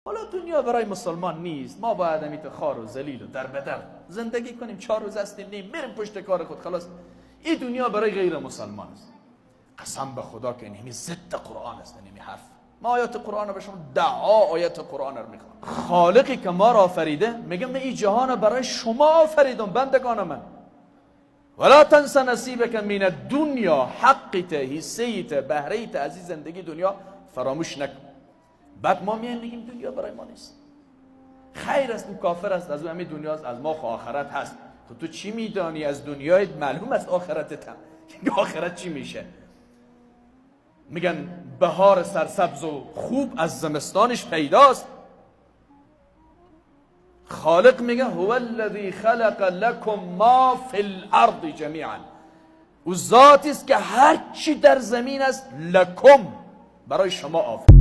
حالا دنیا برای مسلمان نیست، ما باید همیت خار و ذلیل و در بدر زندگی کنیم، 4 روز هستیم نیم میریم پشت کار خود، خلاص. این دنیا برای غیر مسلمان است. قسم به خدا که این ضد قرآن است، این حرف. ما آیات قرآن رو به شما دعا آیات قرآن رو میخوام. خالقی که ما را آفریده میگه من این جهان رو برای شما آفریدم بندگان من. ولا تنس نصیبک من الدنیا، حقت، حصه‌ایت، بهره‌ایت از این زندگی دنیا فراموش نکن. بعد ما میایم میگیم دنیا برای ما نیست، خیر است، او کافر است، از او همه دنیا است، از ما خو آخرت هست. خب تو چی میدانی از دنیای؟ معلوم است آخرتت هم. آخرت چی میشه؟ میگن بهار سرسبز و خوب از زمستانش پیداست. خالق میگه هو الذی خلق لکم ما فی الارض جمیعا، او ذاتی است که هر چی در زمین است لکم برای شما آفرید.